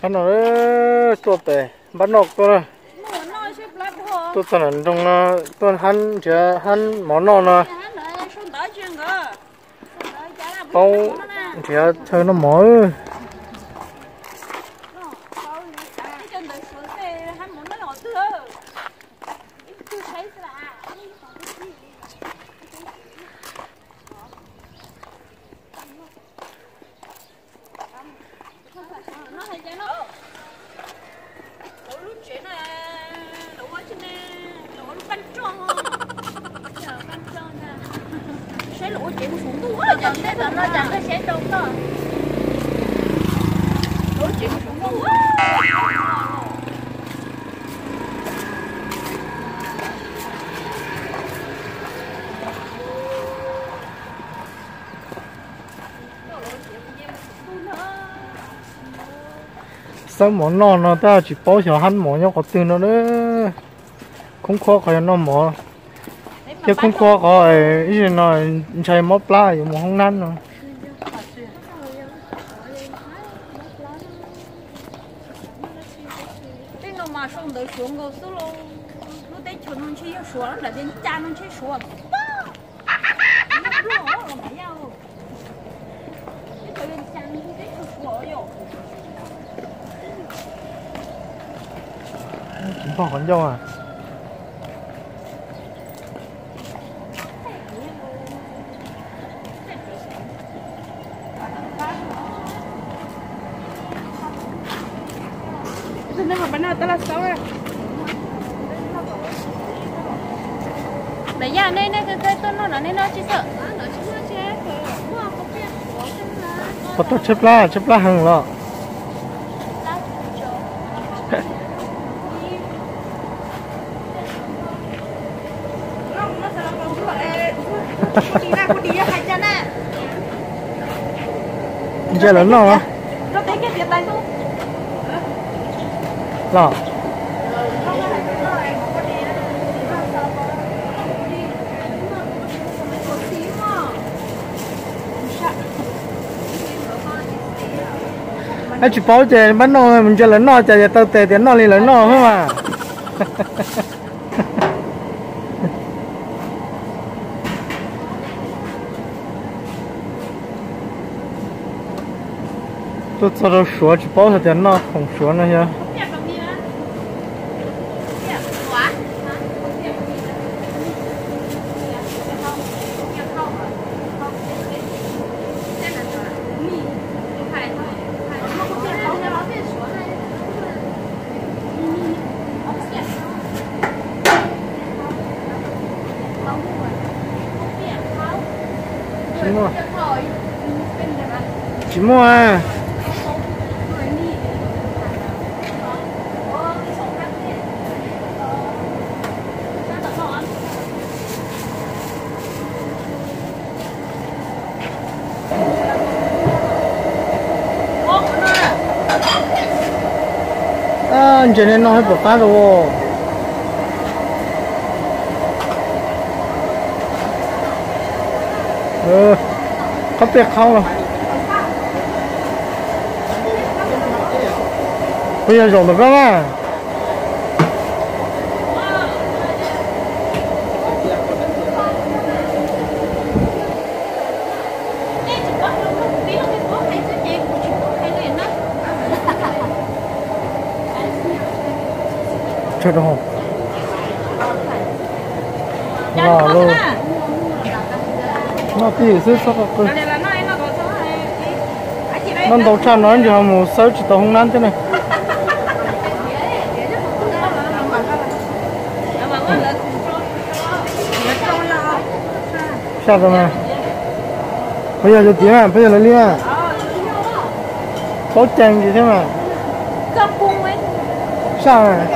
Qab no tuaj pem npab noj tuaj na, tuaj txog nram nroog no, tuaj hab nrhiav hab mov noj no. Paub nrhiav chaw noj mov. Xawb mov noj no tab tsis paub xyov hab mov nyob qhov twg no na. Khoob khuab qhov yuav noj mov, thiab khoob khuab qhov ib zaug no ntshai mob plab yuav mus hoob nab no. Tej no mas sau ntawv Suav nkaus xwb lauj. Lub teb chaws no ntshe yog Suav, nram Vias Cas no ntshe Suav. Tsis npog qhov ncauj a. Mas yog nej, nej tuaj noj no nej noj tsis txog. Puas tuaj tshaib plab, tshaib plab heev los? Ntsia lawv noj los? Ab, tsis paub ces npaj noj mus ntsia lawv noj cas yuav taw tes tias noj li lawv noj xwb mas. Tuaj txog rau Suav tsis paub hais tias noj khoom Suav no yog. Tsis muaj. Tsis muaj a. Ntses nej noj hab puas qab rau. Qhob piaj qhaub no. Puas yog zaum ntawm koj na? Los lawm. Noj twj ywm xwb txhob qw. Noj ntau tshaj no ntsis ho mus xawb tsis tau hoob nab thiab ne. Saj tau na. Peb yog cov tiav mas, peb yog lawv li mas. Paub ceev ntsis thiab mas. Saj mas.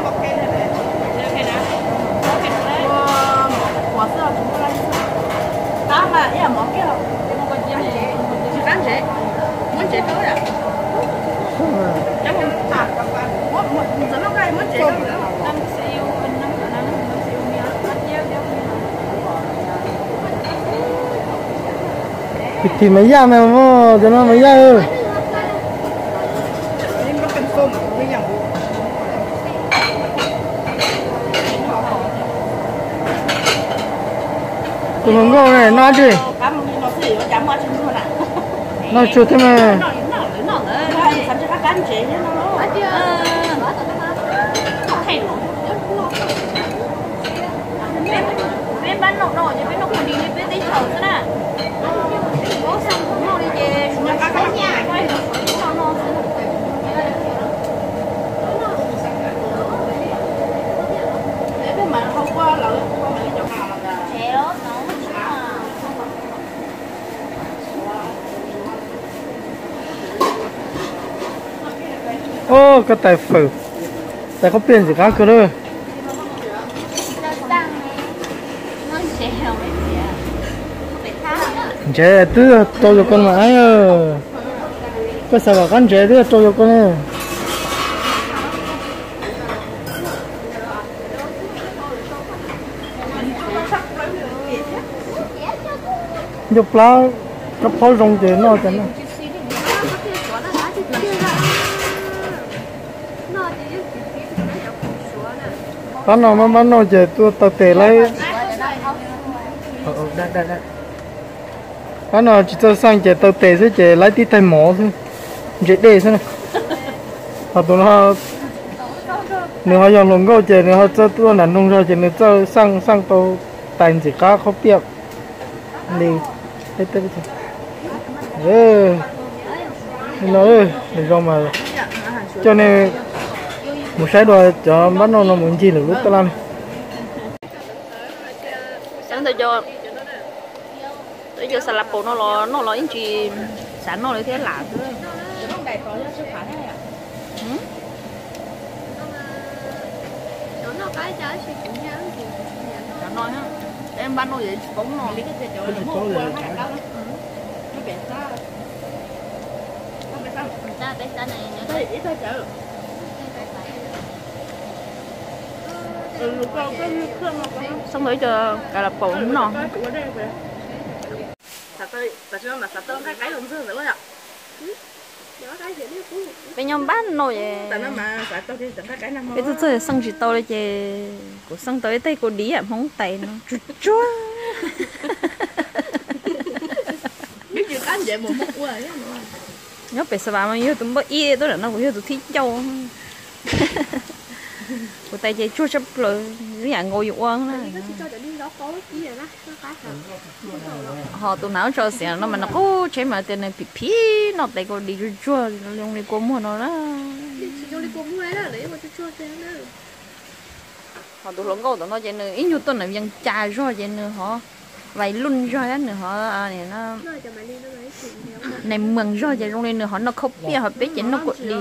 Kwv tij Maiv Yaj na, cov no Maiv Yaj. Tus hluas nkauj ne noj dab tsi? Noj tsuag thiab mas. Peb npab noj no ces peb noj kua dis li peb teb chaws xwb na. Peb noj li ces no no xwb. Ub, koj tais fawm, tais khaub piaj ntxim qab kawg lawm. Ntsev twb rau yus koj mas, koj xav kom qab ntsev twb rau yus koj ne. Ncauj plab, kab phaub zoo ces noj cas noj. Pab no, pab no ces tuaj taw tes laib. Pab no tsis txawj xaj ces taw tes xwb ces laib tib taig mov xwb, ntse dej xwb na. Ho tus no nws ho yog hluas nkauj ces nws ho txawj tuaj nram nroog zog ces nws txawj xaj, xaj tau tais ntxim qab khaub piaj li. No, zoo mas coj nej mus saib dua cov npab noj no mus ncig lwm lub taj laj ne. Ntawd cov, cov xas las paus no los noj los ib ntsis xav noj li thiab lam xwb. Cov no, peb npab noj es tsis paub noj. Xab ntawd cov kas las paus no. Peb nyob npab no es peb txawj txawj xaj tsis tau li ces kuv xaj tau ib teg kua div Hmoob tais no tsuag tsuag. Nyob pem Xav Vas mas yog tus npawb ib tuaj nram no kuv yog tus thib ncauj. Kuv tais ces tsuag tshaj plaws, ib yam nkaus yus ua na. Ho tus hnav tso xiav no mas nws qub tsheb mas tias nws phim phim noj tais kua dis tsuag tsuag zoo li kua muag no na. Ho tus hluas nkauj tom no ces nws ib nyuag tuaj nram Vees Cas zog ces nws ho vais luj zog thiab nws ho nais muas zog ces zoo li nws ho noj khaub piaj ho peb ces noj kua dis.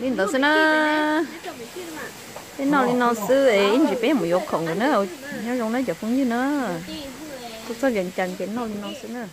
Li ntawd xwb na. Peb noj li no xwb es ib ntsis peb mus yuav khoom na. Nyob zoo na cov phooj ywg na. Tuaj txog Vees Cas ces noj li no xwb na.